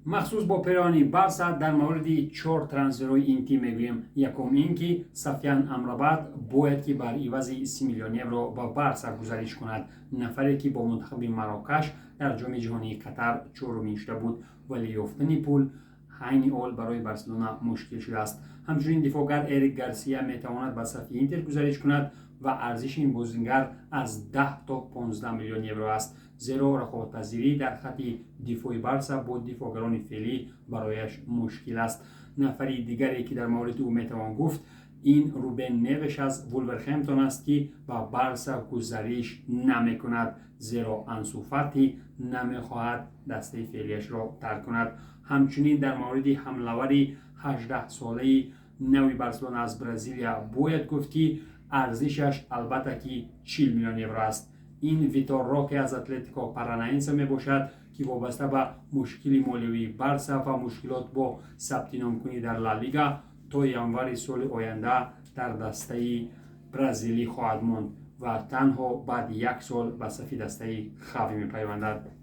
Махсус бо перони Барса дар мавриди чор трансферҳои ин тим мегӯем. Якум ин ки Софиян Амрабат бояд ки бар ивази 30 миллион евро ба Барса гузариш кунад, нафаре ки бо мунтахаби Марокаш дар Ҷоми ҷаҳонии Қатар чорумин шуда буд, вале ёфтани пул айни ҳол барои Барселона мушкил шудааст. Ҳамчунин дифоъгар Эрик Гарсия метавонад ба сафи Интер гузариш кунад ва арзиши ин бозингар аз 10 то 15 миллион евро аст, зеро рақобатпазирӣ дар хатти дифои Барса бо дифоъгарони феълӣ барояш мушкил аст. Нафари дигаре, ки дар мавриди ӯ метавон гуфт, ин Рубен Невеш аз Вулверхемптон аст, ки ба Барса гузариш намекунад, зеро Ансу Фати намехоҳад дастаи феълияшро тарк кунад. Ҳамчунин дар мавриди ҳамлавари 18-солаи нави Барселона аз Бразилия бояд гуфт, ки арзишаш албатта ки 40 миллион евро аст. Ин Витор Роке аз Атлетико Паранаенсе мебошад, ки вобаста ба мушкили молиявии Барса ва мушкилот бо сабтиномкунӣ дар Ла Лига то январи соли оянда дар дастаи бразилӣ хоҳад монд ва танҳо баъди як сол ба сафи дастаи Хави мепайвандад.